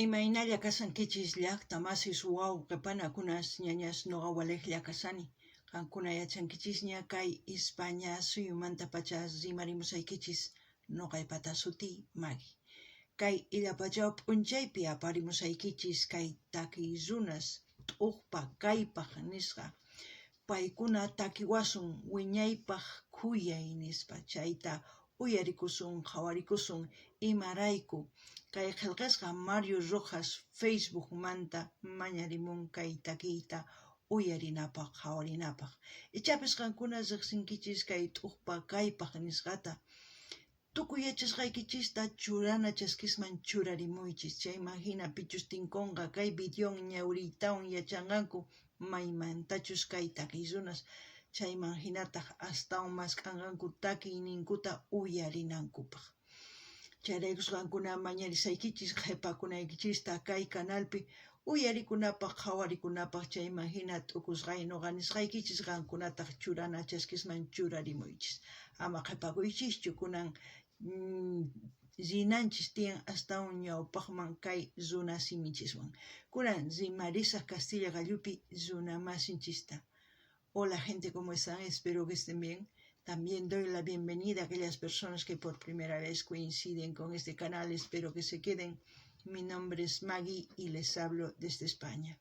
Imaynalla kashankichis llaqta masis wawqe panakunas ñañas noqa walejlla kashani. Qankuna yachankichisña kay España suyumantapacha rimarimusaykichis noqaypata sutiy Magui. Kay illapachaw p'unchaypi aparimusaykichis kay takiy runas t'uqpa kaypaq nisqa. Paykuna takiwasun wiñaypaq khuyay nispa chayta uyarikusun qhawarikusun imarayku kay qillqasqa Mario Rojas Facebookmanta mañarimun kay takiyta uyarinapaq qhawarinapaq. Ichapis qankuna riqsinkichis kay t'uqpa kaypaq nisqata. Tukuy yachasqaykichista churana chaskisman churarimuychis chayman hina pichus tinkunqa kay videon ñawiriytawan yachanqanku maymantachus kay takiy runas chayman hinataq astawan mask'anqanku takiyninkuta uyarinankupaq. Chayraykus qankuna mañarisaykichis qhipakunaykichista kay canalpi uyarikunapaq qhawarikunapaq chayman hina t'ukusqay noqa nisqaykichis qankunataq churana chaskisman churarimuychis. Ama qhipakuychischu kunan rinanchis tiyan astawan ñawpaqman kay runa siminchiswan. Kunan rimarisaq Castilla qallupi runa masinchista. Hola gente, ¿cómo están? Espero que estén bien. También doy la bienvenida a aquellas personas que por primera vez coinciden con este canal. Espero que se queden. Mi nombre es Maggie y les hablo desde España.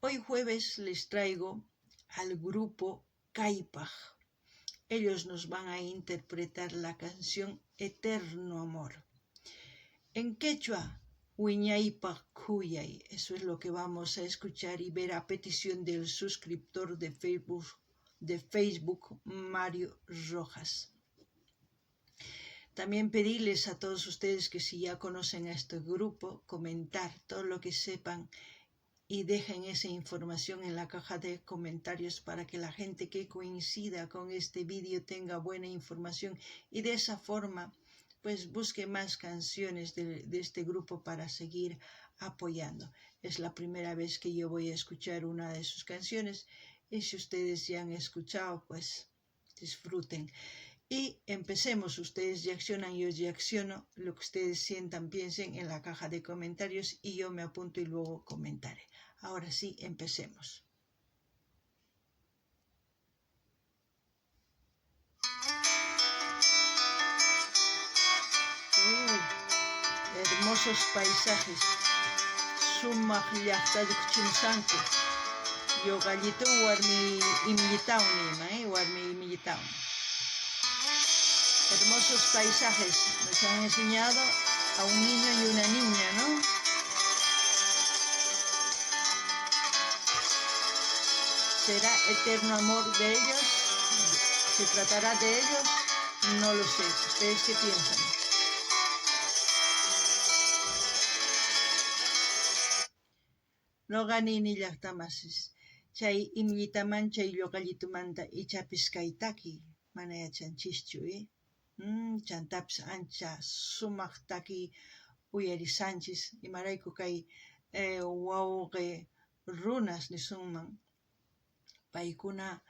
Hoy jueves les traigo al grupo Kaipaj. Ellos nos van a interpretar la canción Eterno Amor. En quechua, Wiñaypaq Khuyay. Eso es lo que vamos a escuchar y ver a petición del suscriptor de Facebook, Mario Rojas. También pedirles a todos ustedes que si ya conocen a este grupo, comentar todo lo que sepan y dejen esa información en la caja de comentarios para que la gente que coincida con este vídeo tenga buena información y de esa forma pues busque más canciones de este grupo para seguir apoyando. Es la primera vez que yo voy a escuchar una de sus canciones y si ustedes ya han escuchado, pues disfruten. Y empecemos, ustedes reaccionan, yo reacciono, lo que ustedes sientan, piensen en la caja de comentarios y yo me apunto y luego comentaré. Ahora sí, empecemos. Hermosos paisajes. Sumaq llaqtayuq chimsanku. Yoqallitu warmi imillitawan nima, warmi imillitawan. Hermosos paisajes. Nos han enseñado a un niño y una niña, ¿no? ¿Será eterno amor de ellos? ¿Se tratará de ellos? No lo sé. ¿Ustedes qué piensan? Noqa nini llaqtamasis chay imillitaman chay lluqallitumanta ichapis kay takiy mana yachanchischu, chantapis ancha sumaq takiy uyarisanchis imarayku kay wawqi runas nisunman paykuna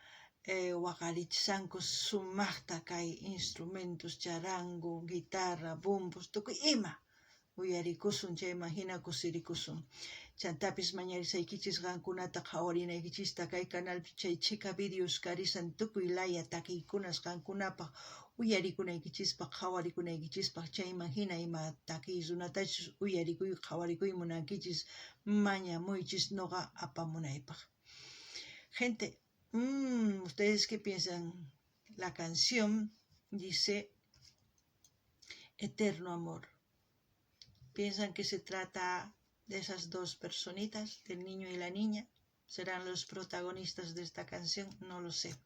waqarichisanku sumaqta kay instrumentos charango, guitarra, bombos, tukuy ima uyarikusun chayman hina kusirikusun. Chantapis mañarisaykichis qankunata qhawarinaykichista kay canalpi chay chhika videos karisan tukuy laya takiykunas qankunapaq uyarikunaykichispaq qhawarikunnaykichispaq chayman hina ima takiy runatachus uyarikuy qhawarikuy munankichis mañamuychis noqa apamunaypaq. Gente, ¿ustedes qué piensan? La canción dice Eterno Amor. ¿Piensan que se trata de esas dos personitas, del niño y la niña? ¿Serán los protagonistas de esta canción? No lo sé.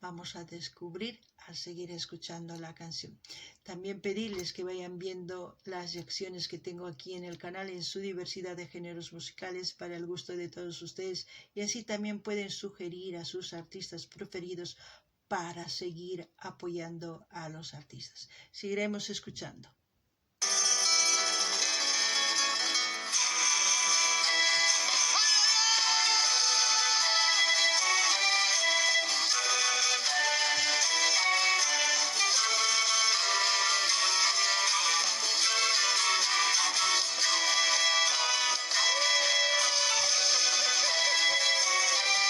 Vamos a descubrir al seguir escuchando la canción. También pedirles que vayan viendo las reacciones que tengo aquí en el canal en su diversidad de géneros musicales para el gusto de todos ustedes y así también pueden sugerir a sus artistas preferidos para seguir apoyando a los artistas. Seguiremos escuchando.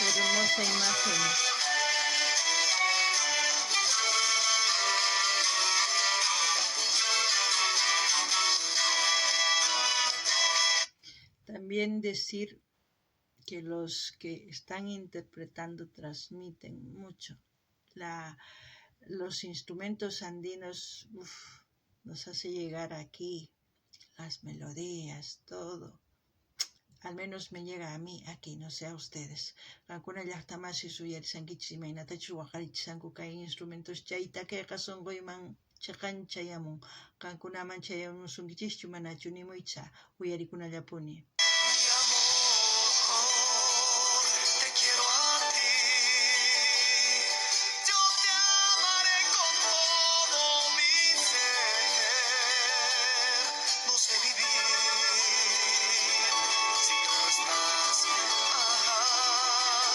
Hermosa imagen. También decir que los que están interpretando transmiten mucho. Los instrumentos andinos, uf, nos hace llegar aquí, las melodías, todo. Al menos me llega a mí aquí, no sé a ustedes. Qankuna llaqta masis uyarishankichis imaynatachus waqarichishanku kay instrumentos chayta kayqa sunquyman chiqan chayamun. Qankunaman chayamusunkichischu manachu nimuycha uyarikunallapuni. Mi amor, te quiero a ti. Yo te amaré con todo mi ser. No sé vivir si tú no estás.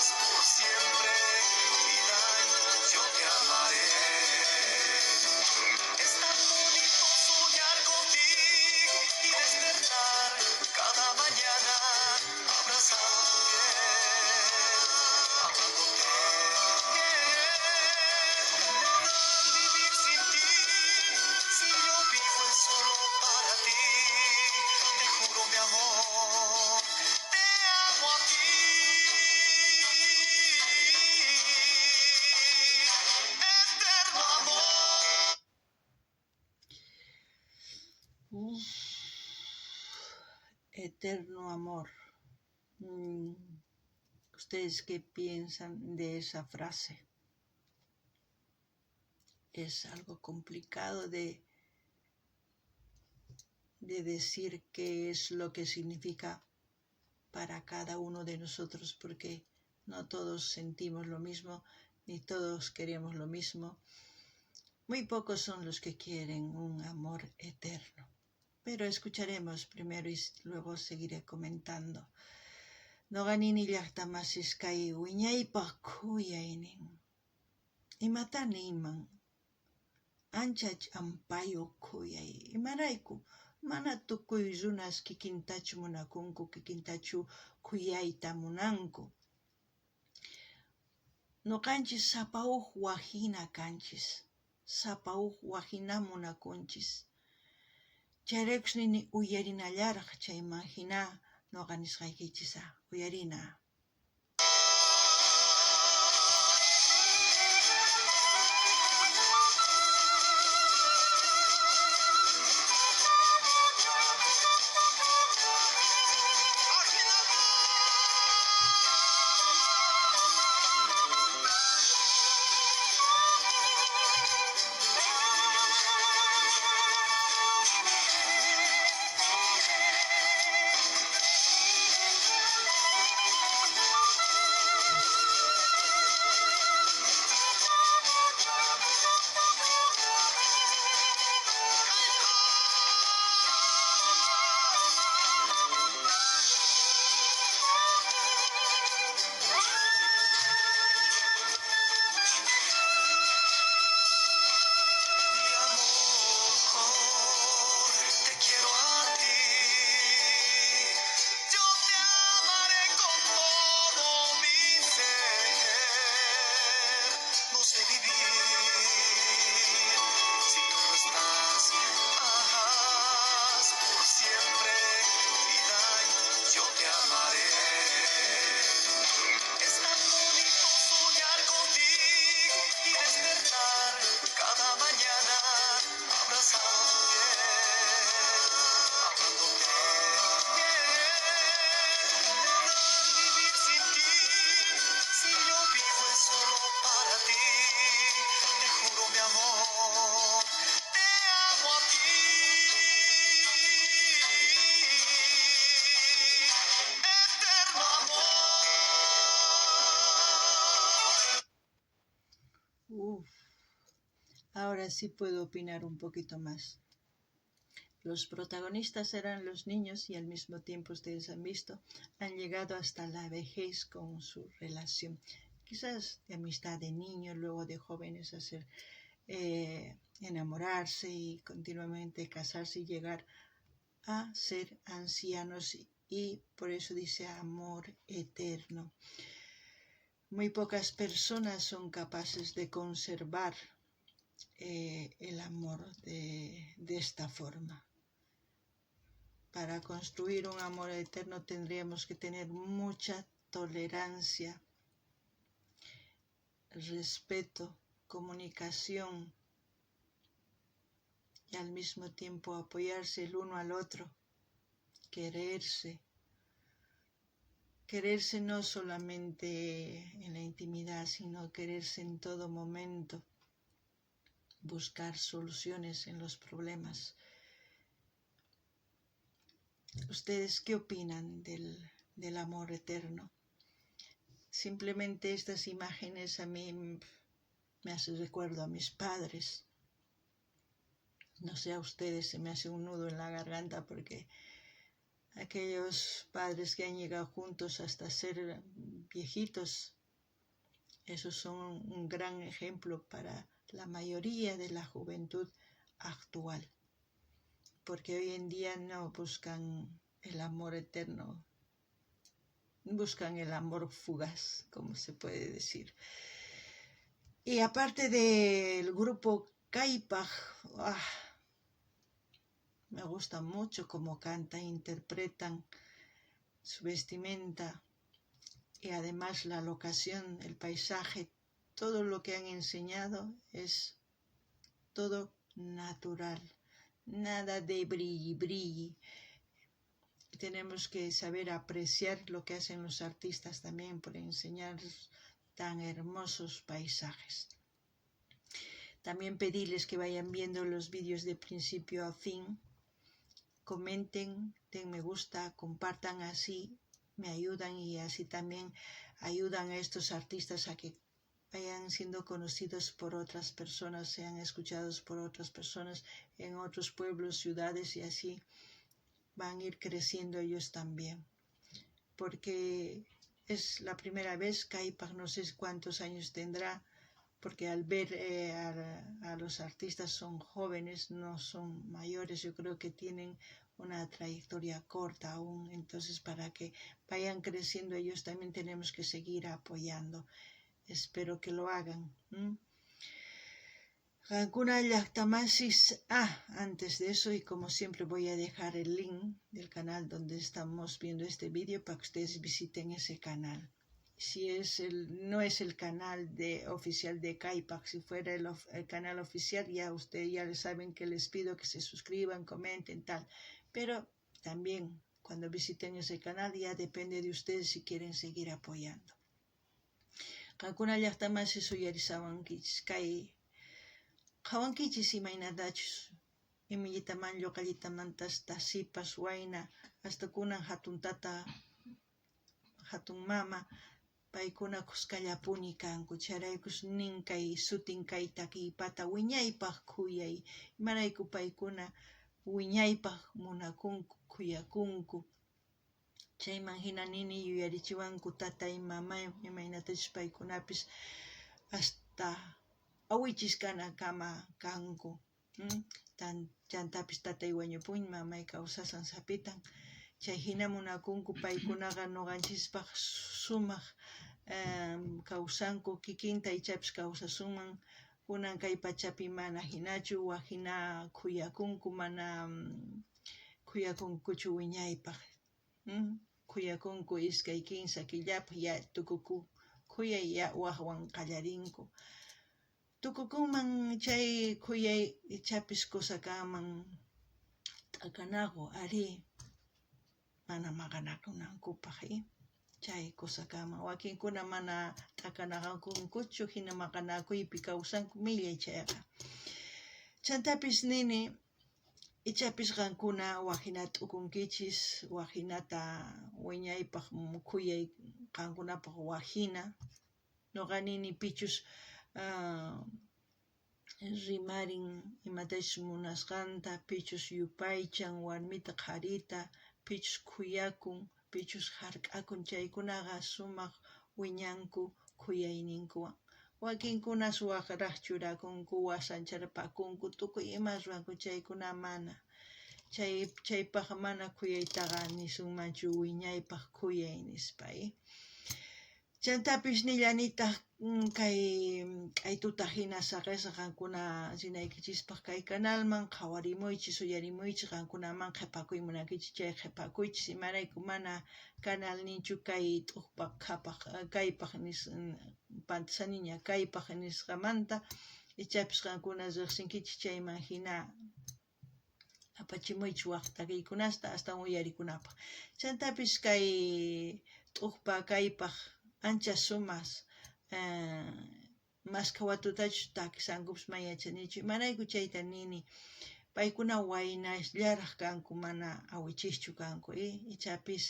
Por siempre, vida, yo te amaré. Es tan bonito soñar contigo y despertar cada mañana abrazado tu piel, amándote. ¿Cómo vivir sin ti? Si yo vivo es solo para ti. Te juro mi amor, te amo a ti. Eterno amor. Uf, eterno amor. ¿Ustedes qué piensan de esa frase? Es algo complicado de decir qué es lo que significa para cada uno de nosotros, porque no todos sentimos lo mismo, ni todos queremos lo mismo. Muy pocos son los que quieren un amor eterno. Pero escucharemos primero y luego seguiré comentando. Noqa nini llaqta masis kay wiñaypaq khuyaynin. Imata niyman? Ancha ch'ampayuq khuyay. Imarayku? Mana tukuy runas kikintachu munakunku, kikintachu khuyayta munanku. Noqanchis sapa uj wajina kanchis, sapa uj wajina munakunchis. Chayraykus nini uyarinallaraq chayman hina noqa nisqaykichis, uyarina. Mi amor, te quiero a ti. Yo te amaré con todo mi ser. No sé vivir si tú no estás. Por siempre, vida, yo te amaré. Es tan bonito soñar contigo y despertar cada mañana abrazado tu piel, amándote. ¿Cómo vivir sin ti? Si yo vivo es solo para ti. Te juro mi amor, te amo a ti. Eterno amor. Uf, ahora sí puedo opinar un poquito más. Los protagonistas eran los niños y al mismo tiempo, ustedes han visto, han llegado hasta la vejez con su relación. Quizás de amistad de niños, luego de jóvenes hacer enamorarse y continuamente casarse y llegar a ser ancianos, y por eso dice amor eterno. Muy pocas personas son capaces de conservar el amor de esta forma. Para construir un amor eterno tendríamos que tener mucha tolerancia, respeto, comunicación y al mismo tiempo apoyarse el uno al otro, quererse. Quererse no solamente en la intimidad, sino quererse en todo momento, buscar soluciones en los problemas. ¿Ustedes qué opinan del amor eterno? Simplemente estas imágenes a mí me hacen recuerdo a mis padres. No sé a ustedes, se me hace un nudo en la garganta porque aquellos padres que han llegado juntos hasta ser viejitos, esos son un gran ejemplo para la mayoría de la juventud actual, porque hoy en día no buscan el amor eterno, buscan el amor fugaz, como se puede decir. Y aparte del grupo Kallpaj, me gusta mucho cómo cantan, interpretan su vestimenta y además la locación, el paisaje, todo lo que han enseñado es todo natural, nada de brilli brilli. Tenemos que saber apreciar lo que hacen los artistas también por enseñar tan hermosos paisajes. También pedirles que vayan viendo los vídeos de principio a fin, comenten, den me gusta, compartan, así me ayudan y así también ayudan a estos artistas a que vayan siendo conocidos por otras personas, sean escuchados por otras personas en otros pueblos, ciudades, y así van a ir creciendo ellos también. Porque es la primera vez, Kallpaj no sé cuántos años tendrá, porque al ver a los artistas son jóvenes, no son mayores, yo creo que tienen una trayectoria corta aún, entonces para que vayan creciendo ellos también tenemos que seguir apoyando. Espero que lo hagan. Qankuna llaqtamasis. Antes de eso, y como siempre voy a dejar el link del canal donde estamos viendo este vídeo para que ustedes visiten ese canal. Si no es el canal oficial de Kallpaj, si fuera el canal oficial, ya ustedes ya les saben que les pido que se suscriban, comenten, tal. Pero también cuando visiten ese canal ya depende de ustedes si quieren seguir apoyando. Qankuna llaqtamasis uyarishawankichis kay qhawankichis imaynatachus imillitaman lloqallitamantas sipas wayna hasta kunan hatun tata hatun mama paykuna khuskallapuni kanku chayraykus nin kay sutin kay takiypata wiñaypaq khuyay imarayku paykuna wiñaypaq munakunku khuyakunku chayman hina nini yuyarichiwanku tatay mamay imaynatachus paykunapis hasta awichis kanakama kanku chantapis tatay wañupun mamay kawsasan sapitan chay hina munakunku paykunaqa ñuqanchispaq sumaq kawsanku kikinta ichapis kawsasunman kunan kay pachapi mana hinachu wak hina khuyakunku mana khuyakunkuchu wiñaypaq khuyakunku iskay kinsa killapaq ya tukukun khuyay ya waqwan qallarinku tukukunman chay khuyay ichapis kusa kanman t'akanaku arí mana maqanakunankupaq chay kusa kanman wakinkuna mana t'akanakunkuchu hina maqanakuypi kawsanku millay chayqa chantapis nini ichapis qankuna wak hina t'ukunkichis wak hinata wiñaypaq khuyay qankunapaq wak hina ñuqa nini pichus rimarin imatachus munasqanta pichus yupaychan warmita qharita pichus khuyakun pichus hark'akun chaykunaqa sumaq wiñanku khuyayninkuwan wakinkunas waqraq churakunku wasancharpakunku tukuy ima ruwanku chaykuna mana chaypaq mana khuyaytaqa nisunmanchu wiñaypaq khuyay nispa. Chantapis nillanitaj kay k'aytuta jina saqesaj qankuna rinaykichispaj kay kanalman, qhawarimuychis, uyarimuychis, qankunaman qhepakuy munankichis chay qhepakuychis, imarayku mana kanalninchu kay t'uqpaq qhapaq kaypaq pantasaniña kaypaq nisqamanta, ichapis qankuna rejsinkichis chayman jina apachimuychis waj takiykunasta astawan uyarikunapaj. Chantapis kay t'uqpa kaypaq ancha sumas mashkha watutachus takisankupis mana yachanichu, imarayku chayta nini, paykuna waynasllaraj kanku, mana awichischu kanku, ichapis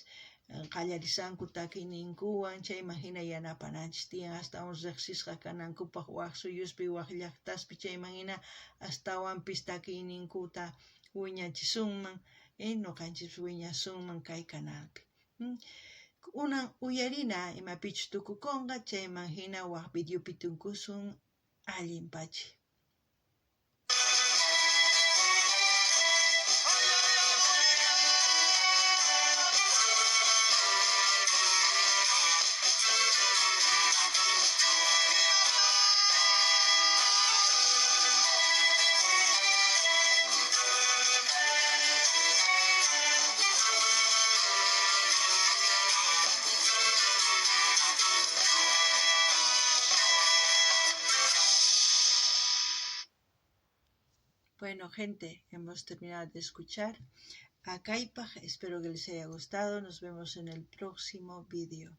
qallarisanku takiyninkuwan, chayman jina yanapananchis tiyan astawan rejsisqa kanankupaj waj suyuspi, waj llajtaspi, chayman jina astawanpis takiyninkuta wiñachisunman, noqanchispis wiñasunman kay kanalpi. Kunan uyarina imapichus tukukonqa, chayman jina waj videopi tunkusun. Allin pachi. Bueno, gente, hemos terminado de escuchar a Kaipaj. Espero que les haya gustado. Nos vemos en el próximo vídeo.